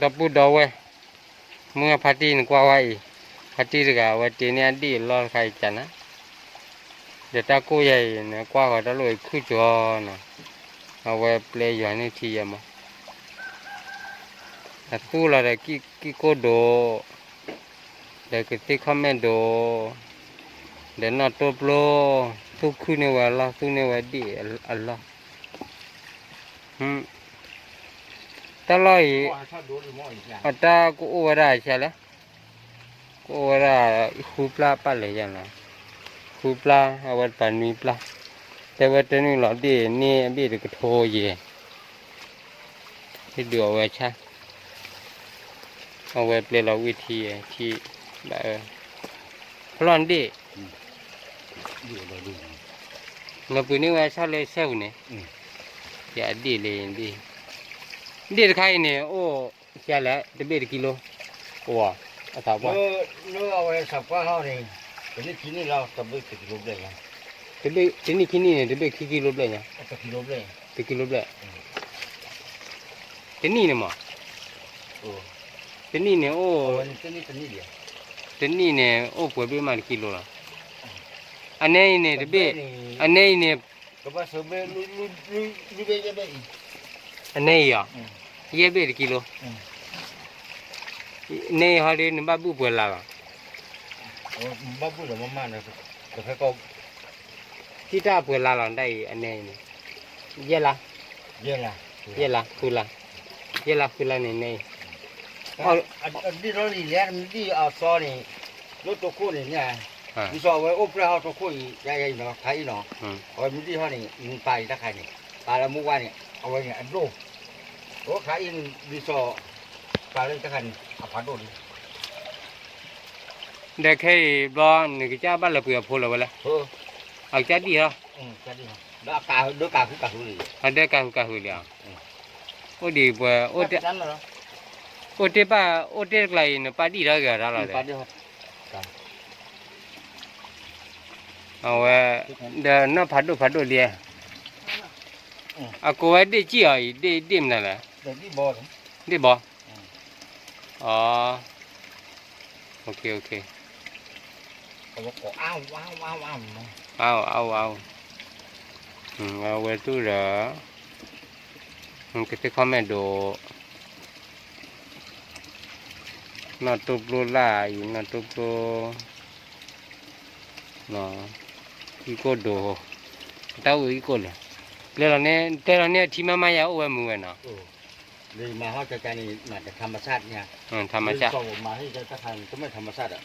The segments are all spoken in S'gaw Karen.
ဒီပုၢ်ဒီဝဲၢ်, မုၢ်ဖါတံၢ်နကွၢ်ဝဲအံၤ, ဖါတံၢ်တဂၤ အဝဲတ့န့ၢ်အဒ့ၣ်အလီၢ်တခါအံၤကနၤ, ဒီးတၢ်ကိၢ်ယၤအံၤ နကွၢ်ဃီၤတၢ်လိၣ်အံၤခုၣ်ကၠီနီၤ, အဝဲပျဲယွၤန့ၢ်ထံယဲမး, အသူၣ်လီၤဒီးကံၢ်ကိၢ်ဒိၣ်, ဒီးကသ့ၣ်ခီၣ်မဲာ်ဒိၣ်, ဒီးနီၢ်တိၢ်ပျိ, သူၣ်ခုၣ်န့ၢ်ဝဲအလီၢ် သူၣ်န့ၢ်ဝဲဒ့ၣ်အလီၢ် တၢ်လီၢ်အံၤ, အတၢ်ကအိၣ်ဝဲဒၣ်အဆါလဲၣ်, ကအိၣ်ဝဲဒၣ်ဃုပျၢ်ပာ်လၢယၤနီၤ, ဃုပျၢ် အဝဲတပၤနွံပျၢ်, တဲဝဲတနုာ်လီၤဒ့ၣ်န့ၢ်အဘ့ၣ်တကထိယဲၢ်, ဟ့ၣ်ဒုးအဝဲဆၣ်, အဝဲပျဲလီၤဝံၢ်ထံယဲၢ်ထံ, ဘၣ်အၢ, ဖျီၣ်ဒ့ၣ် နပှ့ၤန့ၢ်ဝဲဆၣ်လၢဆဲပူၤန့ၣ်, ယဒ့ၣ်လၢဒ့ၣ်, ဒ့ၣ်တခါအံၤန့ၣ် အိၣ်ဆံးလဲၣ် တဘ့ၣ်တကံလိ, အိၣ်, အသးပှၢ်, လၢအဝဲသးပှၢ်ဟီန့ၣ်, တနံၣ်ခံနံၣ်လီၤ တဘ့ၣ်ခံကံလိဘျဲၣ်ညါ, တနံၣ်ခံနံၣ်န့ၣ် တဘ့ၣ်ခံကံလိဘျဲၣ်ညါ, တကံလိဘျဲၣ်, တနံၣ်န့ၣ်မး, တနံၣ်န့ၣ်အိၣ်, တနံၣ်န့ၣ် အိၣ်ပှဲၤဘ့ၣ်မးတကံလိလီၤ, အနဲအံၤန့ၣ်တဘ့ၣ်, အနဲအံၤန့ၣ် အနဲအံၤအီၤ, ယဲၢ်ဘ့ၣ်တကံလိ, နဲအံၤဟီဒီး နဘၣ်ဘုၣ်ပှဲၤလါလီၤ, ဘၣ်ဘုၣ်လီၤမးမး, ထံၣ်တၢ်ပှဲၤလါလီၤဒၣ်အံၤအနဲအံၤန့ၣ်, ယဲၢ်လါ, ယဲၢ်လါဃုလါ, ယဲၢ်လါဃုလါန့ၣ်နဲအံၤ, ဒ်သိးလံၤလဲၣ် မ့ၢ်ဒ်အီၤသီန့ၣ်, လၢတိခိၣ်န့ၣ်န့ၣ်, ဒ်သိးအဝဲအိၣ်ဖျဲၣ်ဟီတိခိၣ်အံၤ ယဲအံၤနီၤ ခါအံၤနီၤ, အဝဲမ့ၢ်ဒ်ဟီန့ၣ် နပာ်လံတၢ်ခါန့ၣ်, ပာ်လၢမုၢ်ဝါန့ၣ် အဝဲန့ၣ်အဒိၣ်, အိၣ်ခါအံၤဒ်သိး, ပာ်လၢတၢ်ခါန့ၣ် အဖးဒိၣ်လံ ဒီးခဲအံၤဘျီ နကစၢ်ဘၣ်လဲၤပှ့ၤအဖိလၢၤဝဲလဲၣ်, အကစၢ်ဒံၣ်ဟီ, အဒၢကဟုကဟုလံဧါ, အိၣ်ဒံးပှဲၤ, အိၣ်တ့ၢ်ဘၣ် အိၣ်တ့ၢ်တကျါအံၤ နပၢ်ဒံၣ်ထီၣ်ဂ့ၤအီၤတၢ်လီၤဒီး, အဝဲ, ဒီးနီၢ်ဖးဒိၣ်ဖးဒိၣ်လံ, အကိးဝဲဒ့ၣ်စံၣ်အီၤအံၤ ဒ့ၣ်ဒ့ၣ်မနုၤလဲၣ်, ဒ့ၣ်ဘီ အ, အ, အဝဲသူၣ်ဒီး, ကသ့ၣ်ခီၣ်မဲာ်ဒိၣ်, နီၢ်တိၢ်ပျိလၢအံၤ နီၢ်တိၢ်ပျိ, ကံၢ်ကိၢ်ဒိၣ်, တၢ်အိၣ်ကံၢ်ကိၢ်လဲၣ်, ပျဲလီၤန့ၣ် တဲလီၤန့ၢ်အထံမးမးယၤအိၣ်ဝဲမုာ်ဝဲနီၤ, မၤဟီၣ်ကကန့ၣ် မၤတထမဆၣ်ညါ, ထမဆၣ်, မၤဟ့ၣ်တၢ်ခါန့ၣ် တမ့ၢ်ထမဆၣ်ဒီး,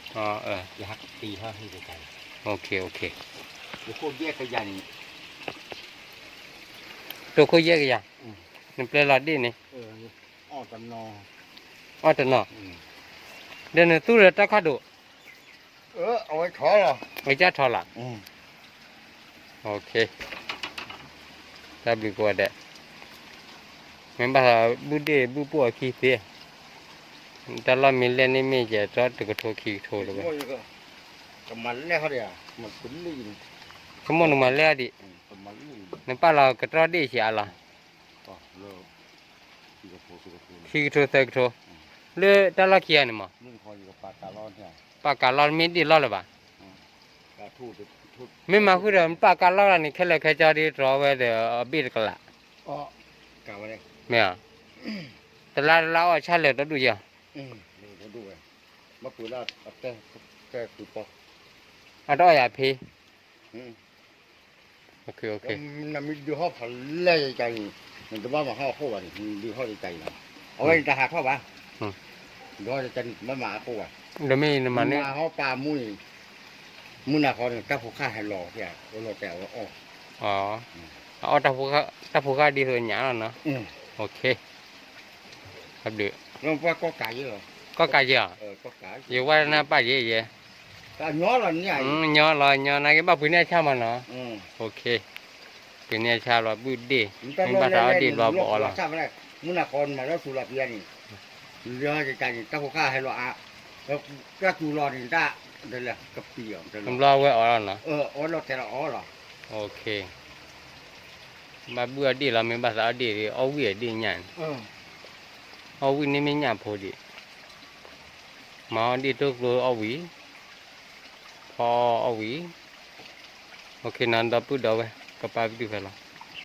ယဟးကတံၤဟီၣ်ဟ့ၣ်ကကန့ၣ်, တိၢ်ခိၣ်ယဲၢ်ကယၤ, နပျဲလီၤဒ့ၣ်န့ၣ်, အီၣ်တနီၤ, ဒီးနသူၣ်လၢတၢ်ခါဒိၣ်, အဝဲထီၣ်လီၤ, အဝဲကထီၣ်လီၤ, တၢ်ဘျုးကိးဂၤဒဲး, မ့ၢ်ဘၣ်ဘုၣ်ဒ့ၣ်ဘုၣ်ပိၢ်အခံသ့, တၢ်လီၢ်မ့ၢ်လဲၣ်န့ၣ်မ့ၢ်ယဲၢ်တြီတကထိခံကထိတဝဲ, ဆိကမိၣ်နမၤလဲၣ်ဒံး, နပာ်လီၤကတြီဒ့ၣ်ဆံးအါလီၤ, ခံကထိသၢကထိ, လၢတၢ်လီၢ်ခံဂၤန့ၣ်မး, ပာ်ကးလီၢ်မ့ၢ်ဒ့ၣ်လီၢ်လၢၤဘၣ်, မ့ၢ်မၤဃုာ်ဒီး ပာ်ကးလီၢ်လၢန့ၣ် ခဲလၢာ်ခဲဆ့ဒ်တြီဝဲဒီးအဘ့ၣ်တကလး, မ့ၢ်, တလါတလါအီၣ်ဆၣ်လၢာ်တဒူၣ်ယၤ, အတအီၣ်ယၤဖ့, နမ့ၢ်ဒုးဟီၣ်ဖးလဲၢ်ယကၤအံၤ, နတဘၣ်မၤဟီၣ်အခိၣ်ဘၣ်န့ၣ် နဒုးဟီၣ်ယကၤအံၤလီၤ, အဝဲန့ၣ်တဟးထီၣ်ဘၣ်, ဒုးဟီၣ်ယကၤန့ၣ် တဘၣ်မၤအခိၣ်ဘၣ်, နမၤဟီၣ်ပာ်မူန့ၣ်, မုၢ်နၤဃီန့ၣ် တၢ်ဖိဃၢ်ဟဲလီၤ, အဝဲလီၤတဲာ်အဝဲအီၣ်, အအီၣ်တၢ်ဖိဃၢ်ဒ်သိးညၣ်လီၤနီၤ, ကီၢ်ကးယဲၢ်, ယဝဲနၢ်ပၢ်ယဲၢ်ယဲၢ်, ညီလီၤညီ နာ်က့ဘၣ်ပှ့ၤန့ၢ်အဆၣ်မးနီၤ, ပှ့ၤန့ၢ်အဆၣ်လီၤဘုၣ်ဒ့ၣ်, မ့ၢ်ဘၣ်သးအီၣ်ဒ့ၣ်ဘျီပအီၣ်လီၤ, မုၢ်နၤဃီနမၤလၢသူလီၤပယါန့ၣ်, နဒုးဟီၣ်ယကၤန့ၣ် တၢ်ဖိဃၢ်ဟဲလီၤအါ, တၢ်သူလီၤန့ၣ် တၢ်ဒ်လဲၣ်ကပံာ်အီၤ, ဘျီဝဲအီၣ်လီၤနီၤ, အဝဲလီၤတဲာ်လီၤအီၣ်လီၤ, ဘၣ်ဘုၣ်အီၣ်ဒ့ၣ်လီၤ မ့ၢ်ဘၣ်သးအီၣ်ဒ့ၣ် အီၣ်ဝံၣ်အဒ့ၣ်ညၣ်န့ၣ်, အီၣ်ဝံၣ်န့ၣ်မ့ၢ်ညၣ်ဖိဒံး, မၤအီၣ်ဒ့ၣ်တိၢ်ကျိအီၣ်ဝံၤ, ဖီအီၣ်ဝံၤ, အိၣ်ခ့နီၤ ဒီပုၢ်ဒီဝဲၢ် ကပာ်ပတုာ်ဖဲလီၤ.